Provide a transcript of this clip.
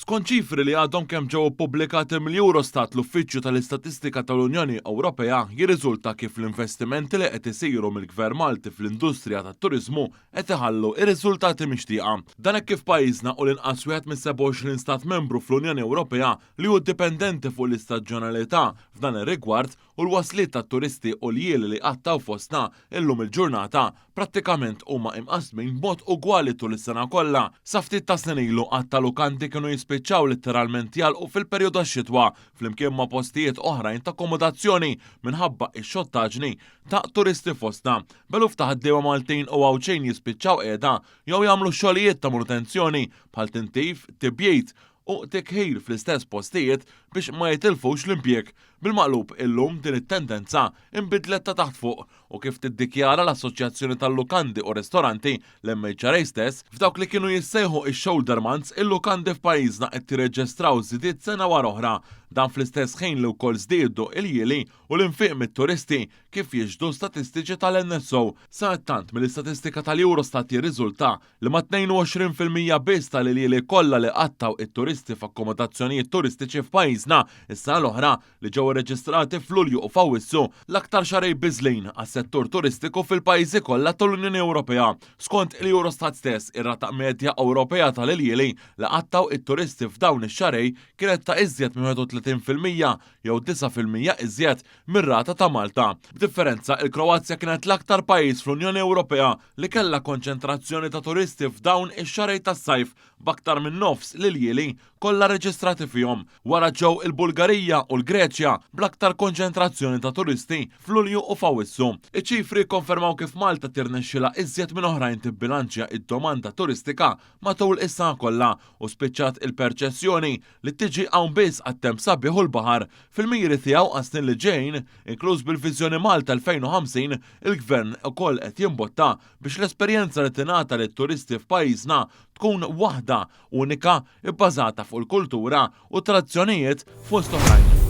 Skont ċifri li għadhom kemm ġew ippubblikati mill-Eurostat, l-Uffiċċju tal-Istatistika tal-Unjoni Ewropea, jirriżulta kif l-investimenti li qed isiru mill-Gvern Malti fl-industrija tat-turiżmu qed iħallu r-riżultati mixtieqa. Dan hekk kif pajjiżna hu l-inqas wieħed mis-27 stat membru fl-Unjoni Ewropea li hu dipendenti fuq l-istaġjonalità f'dan ir-rigward u l-wasliet tat-turisti u l-ljieli li jqattgħu fostna illum il-ġurnata prattikament huma imqassmin b'mod ugwali tul is-sena kollha. Sa ftit ta' snin ilu għadd ta' lukandi kienu jispiċċaw litteralment jagħlqu fil-perjodu tax-xitwa flimkien ma' postijiet oħrajn ta' akkomodazzjoni minħabba x-xottaġni ta' turisti fostna. B'eluf ta' ħaddiema Maltin u Għawdxin jispiċċaw qiegħda jew jagħmlu xogħlijiet ta' manutenzjoni bħal tintif, tibjid u tikħil fl-istess postijiet biex ma jitilfux l-impjieg. Bil-maqlub, illum din it-tendenza inbidlet ta' taħt fuq u kif tiddikjara l-Assoċjazzjoni tal-Lukandi u Ristoranti, l-MHRA stess, f'dawk li kienu jissejħu x-shoulder months, il-lukandi f'pajjiżna qed jirreġistraw żidiet sena wara oħra. Dan fl-istess ħin li wkoll żdiedu l-iljieli u l-infiq mit-turisti kif jixhdu statistiċi tal-NSO. Sadattant, mill-istatistika tal-Eurostat jirriżulta li mat-22% biss tal-iljieli kollha li qattgħu it-turisti f'akkomodazzjonijiet turistiċi f'pajjiżna s-sena l-oħra li ġew irreġistrati f'Lulju u f'Awwissu, l-aktar xahrejn biżlin għas-settur turistiku fil-pajjiżi kollha tal-Unjoni Ewropea. Skont il-Eurostat stess, ir-rata medja Ewropea tal-iljieli li qattgħu it-turisti f'dawn ix-xahrejn kienet ta' iżjed minn 31% jew 9% iżjed mir-rata ta' Malta. B'differenza, il-Kroazja kienet l-aktar pajjiż fl-Unjoni Ewropea li kellha konċentrazzjoni ta' turisti f'dawn ix-xahrejn tas-sajf b'aktar minn nofs l-iljieli kollha rreġistrati fihom. Wara ġew il-Bulgarija u l-Greċja bl-aktar konċentrazzjoni ta' turisti f'Lulju u f'Awwissu. Iċ-ċifri jikkonfermaw kif Malta tirnexxilha iżjed minn oħrajn tibbilanċja d-domanda turistika matul is-sena kollha u spiċċat il-perċezzjoni li tiġi hawn biss għat-temp sabiħ u l-baħar. Fil-miri tiegħu għas-snin li ġejjin, inkluż bil-Viżjoni Malta 2050, il-Gvern ukoll qed jimbotta biex l-esperjenza li tingħata lit-turisti f'pajjiżna tkun waħda unika bbażata fuq il-kultura u t-tradizzjonijiet fost oħrajn.